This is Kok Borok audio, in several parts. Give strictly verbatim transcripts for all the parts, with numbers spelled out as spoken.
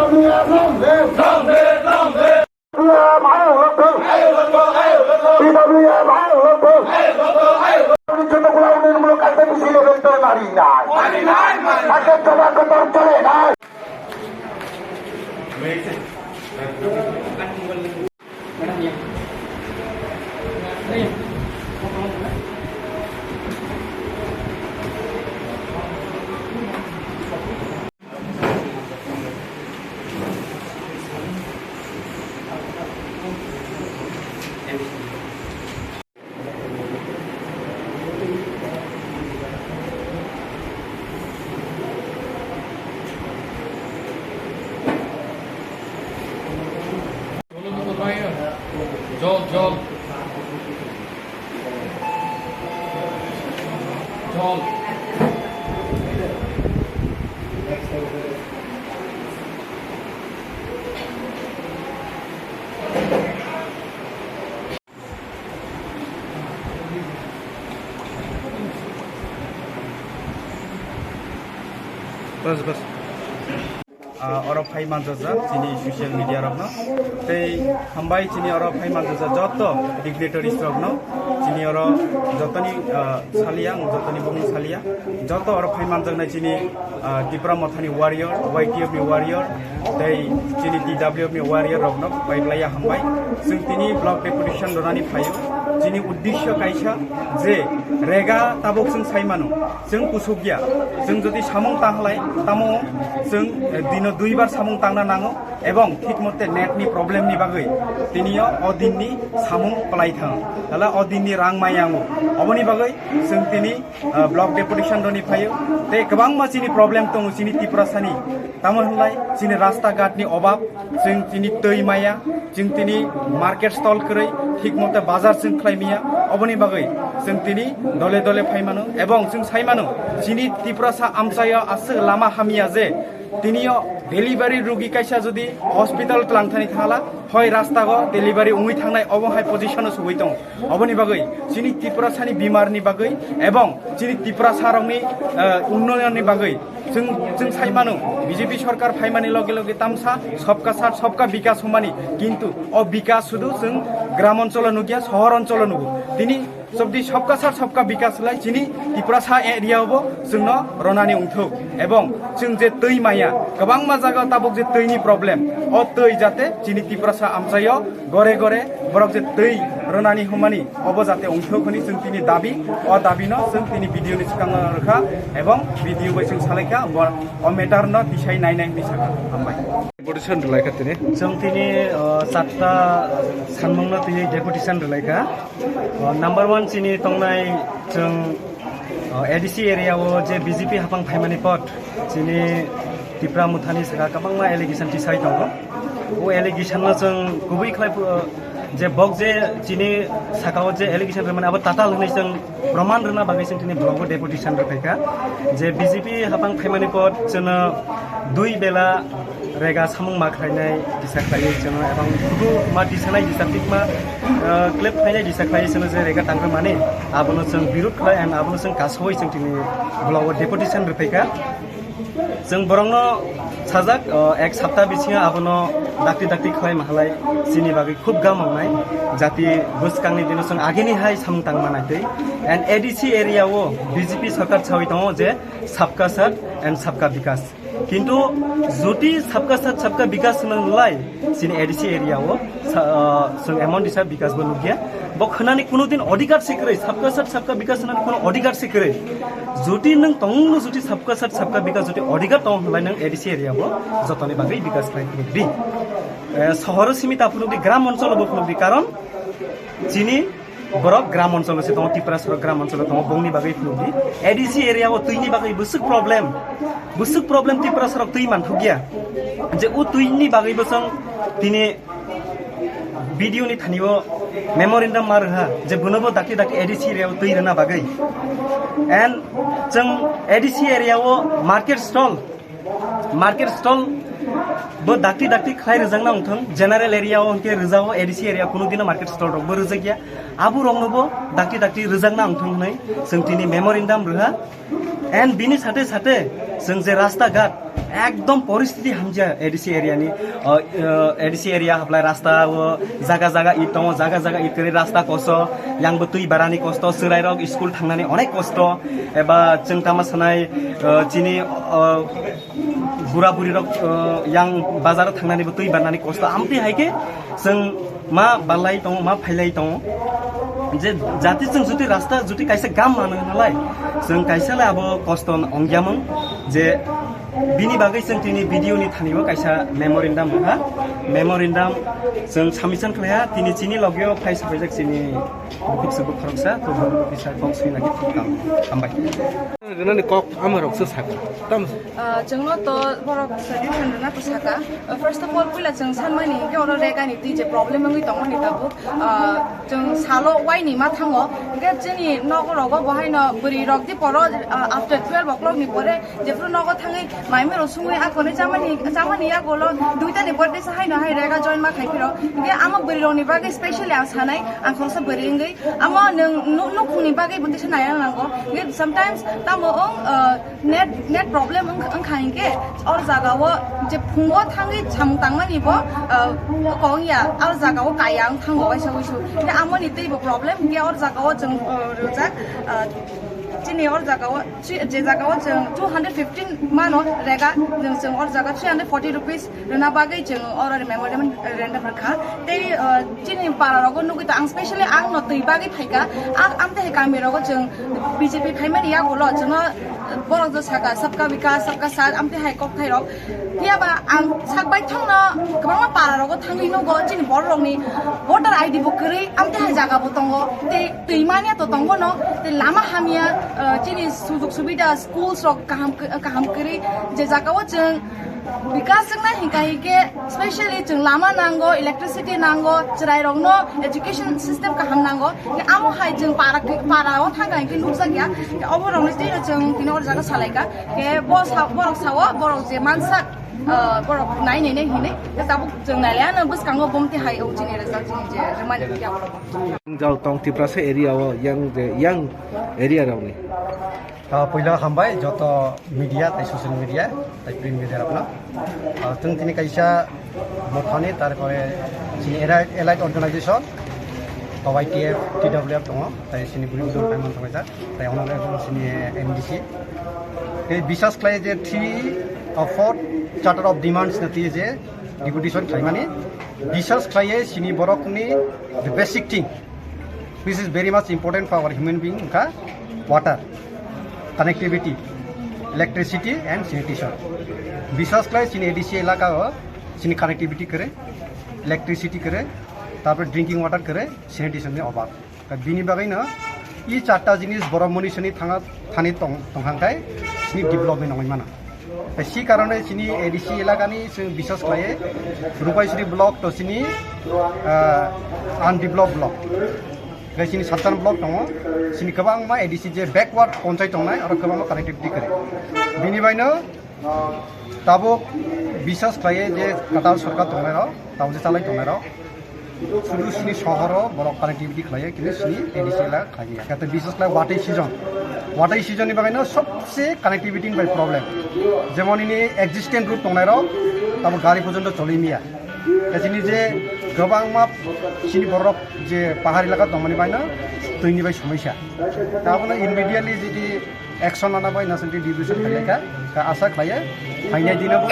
TWF long live! Long live, long live! TWF long live! Ayo lagbo, ayo lagbo! TWF long live! Ayo lagbo, ayo lagbo! Joto gula unni muluk kaisa bisi level tore mari nai. Mari nai, mari nai. Sakhe choba kotor chole nai. জল, জল। জল। Bas, bas. Ah, oro phai manjajak chini social media rokno. Tei hambai chini oro phai manjajak joto dignitaries rokno. Chini oro jotoni, ah, salia, ang jotoni bumung salia. Joto oro phai manjaknai chini, ah, Tipra Mothani warrior, Y T F ni warrior, tei chini T W F ni warrior rokno paiblaiya hambai. Chwng tini block deputation rwnani phaio. Chini uddesyo kaisa je rega tabuk chwng sai mano. Chwng kusukya. Chwng jodi samung tang khlai, tamo chwng, eh, dino duibar samung tangna nango, ebong thik mote net ni problem ni bagwi tinio o din ni samung kwlai thango. Hala o din ni rang mai yango. Oboni bagwi chwng tini, ah, block deputation roni phaio. Tei kwbangma chini problem tongo chini Tiprasani. Tamo hwnlai chini rasta ghat ni obab, chwng tini twi maya, chwng tini market stall kwrwi, thik mote bazar chwng khlai maya. Oboni bagwi chwng tini dole dole phai mano, ebong chwng sai mano, chini Tiprasa amchaio aswk lama hamya je Tini o delivery rugi kaisa jodi hospital twlang thani thangla, hoi rasta go delivery wngwi thangnai, obo hai position o sogwi tongo. Oboni bagwi chini Tiprasani bimar ni bagwi ebong chini Tiprasa rokni, eh, unnoyon ni bagwi chwng, chwng sai mano, B J P sorkar phaimani loge loge tamsa sabka sath sabka bikas hwnmani, kintu o bikas sudu chwng gram oncholo nukya, sohor oncholo nugo. Tini Sobdi sabka sath sabka bikas lai chini Tiprasa area o bo chwngno ronani wngthok, ebong chwng je twi maya kwbangma jaga tabuk je twi ni problem, o twi jate chini Tiprasa amchaio gore gore borok je twi ronani hwnmani obo jate wngthok hwnwi chwng tini dabi, o dabi no chwng tini video ni swkango rwkha ebong video bai chwng salaikha, bo o matter no tisai nainai hwnwi sakha. Hambai. Deputation rwlaikha tini. Chwng tini, uh, charta sanmungno tini deputation rwlaikha. Uh, number one chini tongnai chwng, uh, A D C area o je B J P hapang phaimani pot chini Tipra Mothani saka kwbangma allegation tisai tongo. O allegation no chwng kubui khlai, uh, je bok je chini saka o je allegation rwmani abo tatal hwnwi chwng proman rwna bagwi chwng tini blogo deputation rwphaikha. Je B J P hapang phaimani pot chwngno dui bela rega samung ma khlainai disa khlaiwi chwngno ebang kudu ma disanai disa tikma, ah, klep khlainai disa khlaiwi chwngno je rega tangrwmani abono chwng birud khlai and abono chwng kasowi chwng tini blogo deputation rwphaikha. Chwng borokno sajak, ah, ek sapta bisingo abono dakti dakti khlai mahalai chini bagwi khub gam wngnai. Jati bwskangni dino chwng agini hai samung tangma naitwi. And A D C area o B J P sarkar sawi tongo je sabka sath and sabka bikas. Kintu jodi sabka sath sabka bikas hwnlai chini A D C area o sa-, ah, chwng emon disa bikas bo nukya. Bo khwnani kuno din odhikar se kwrwi, sabka sath sabka bikas hwnani kuno odhikar se kwrwi. Jodi nwng tongno jodi sabka sath sabka bikas jodi odhikar tong hwnlai nwng A D C area bo jotoni bagwi bikas khlai phunukdi. Eh, sohoro simi ta phunukdi, gram oncholo bo phunukdi, karon chini borok gram oncholo se tongo, Tiprasa rok gram oncholo tongo, bongni bagwi phunukdi. A D C area o twini bagwi bwswk problem, bwswk problem Tiprasa rok twi manthokya. Je o twini bagwi bwswng tini B D O ni thani o memorandum ma rwha je bonobo dakti dakti A D C area o twi rwna bagwi. And chwng A D C area o market stall, market stall bo dakti dakti khlai rwjakna wngthong, general area o hwnkhe rwjago, A D C area kuno dino market stall rok bo rwjakya, abo rokno bo dakti dakti rwjakna wngthong hwnwi chwng tini memorandum rwha. And bini sate sate chwng je rasta ghat ekdom poristiti hamya A D C area ni, uh, uh, A D C area hablai rasta o jaga jaga it tongo, jaga jaga it kwrwi rasta koso, yang bo twi barani kosto, chwrai rok school thangnani onek kosto, eba chwng tama sanai, uh, chini, uh, bura buri rok, uh, yang bazar thangnani bo twi barnani kosto, amtwi hai khe chwng ma balai tongo, ma phailai tongo. Je jati chwng juti rasta juti kaisa gam mano nalai, chwng kaisa le abo kosto ongya mung. Je bini bagwi chwng tini B D O ni thani o kaisa memorandum rwha, memorandum chwng submission khlaiha, tini chini logio phai sabaijak chini bukhuk se bukhoroksa, to bukhuk bisa kok swina khe thuktam. Hambai. Rwnani kok ama rok se sakha. Tam Ah, chwngno to borok solution rwna to saka. Ah, first of all, puila chwng sanmani hinkhe oro regani twi je problem wngwi tongmani tabuk. Ah, chwng salo waini ma thango. Hinkhe chini nogo rogo bo haino bwrwi rok di poro, ah, after twelve o'clock ni pore jephru nogo thangwi maimai rok sungwi akhorni chamani, chamani yagulo duita ni pore tesa haino hai rega join ma khai phiro. Hinkhe ama bwrwi rokni bagwi specially ang sanai, ang khoroksa bwrwi wngwi. Amo nwng nu-, nukhungni bagwi bo tesa naiya nango. Hinkhe sometimes tamo wng, ah, Net, net problem wng-, wngkha hinkhe or jaga o je phungo thangwi samung tangmani bo, ah, kok wngya, or jaga o kaya wng thango waisa wuisu. Hinkhe amoni teibo problem hinkhe or jaga o chwng, ah, rwjak, ah, chini or jaga o, chi-, je jaga o chwng two hundred fifteen mano rega, chwng, chwng or jaga three hundred forty rupees rwna bagwi chwng oro memorandum rwkha. Tei, ah, chini para rogo nugwi to ang specially ang no twi bagwi phaikha. Ang amtwi hai kami rogo chwng B J P phaimani yagulo chwngno borok jo saka sabka bikas, sabka saath, amtwi hai kokthai rok. Phiya ba ang sak baithang no kwbangma para rogo thangwi nugo chini borok rokni voter I D bo kwrwi, amtwi hai jaga bo tongo. Tei twi manya to tongo no, tei lama hamya, ah, chini sujog subida, schools rok kaham, kaham kwrwi, je jaga o chwng Bikas wngna hinka hinke specially chwng lama nango, electricity nango, chwrairokno education system kaham nango. Ke amo hai chwng para, para o thangka hinke nukjak ya. Ke obo rokni twi chwng tini o jaga salaika. Ke bo sa, borok sao, borok je mansak, ah, borok nai nai nai hinwi. Ke tabuk chwng nai le ano bwskango bomti hai o chini rajak chini je remani ya. Jao tong Tiprasa area o yang je, yang area rokni. Ah, puila hambai joto media tai social media tai print media rokno. Ah, chwng tini kaisa mothani, tarpore chini allied, allied organization, to Y T F, T W F tongo, tai chini buri bujor kaiman tonglaijak, tai ono chini M D C. Tei bisas khlai je three or four charter of demands na twi je deputation khlaimani, bisas khlai chini borokni the basic thing, which is very much important for our human being, wngkha water, connectivity, electricity and sanitation. Bisas khlai chini A D C elaka o chini connectivity kwrwi, electricity kwrwi, tarpore drinking water kwrwi, sanitation ni obab. Bini bagwi no i charta jinis borok moni sini thanga thani tong, tongkhang khai chini development nongwi mano. Tei si karone chini A D C elakani chwng bisas khlaiwi Rupaisri block to chini, ah, undeveloped block. Tei chini Sattan block tongo, chini kwbangma A D C je backward ponchai tongnai, oro kwbangma connectivity kwrwi. Bini baino tabuk bisas khlaiwi je kwtal sorkar tongnairok, tabuk je chalai tongnairok, sudu sini sohoro borok connectivity khlaiya, kintu sini A D C la khlaiya. Kata bisas khlai watwi season. Watwi season ni bagwi no sobse connectivity ni bai problem. Jemon ini existent route tongnai rok, tamo gari porjonto choli miya. Kachini je gabangma sini borok je pahar elaka tongmani bai no twi ni bai somosya. Abono immediately jodi action lana bai national devolution khailai kha, kha asa khlaiya, phainai dino bo,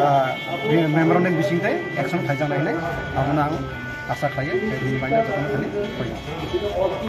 ah, memorandum bising tei action khaijaknai hinwi abono ang asa khlaiya, tei bini baino jotono thani khaio.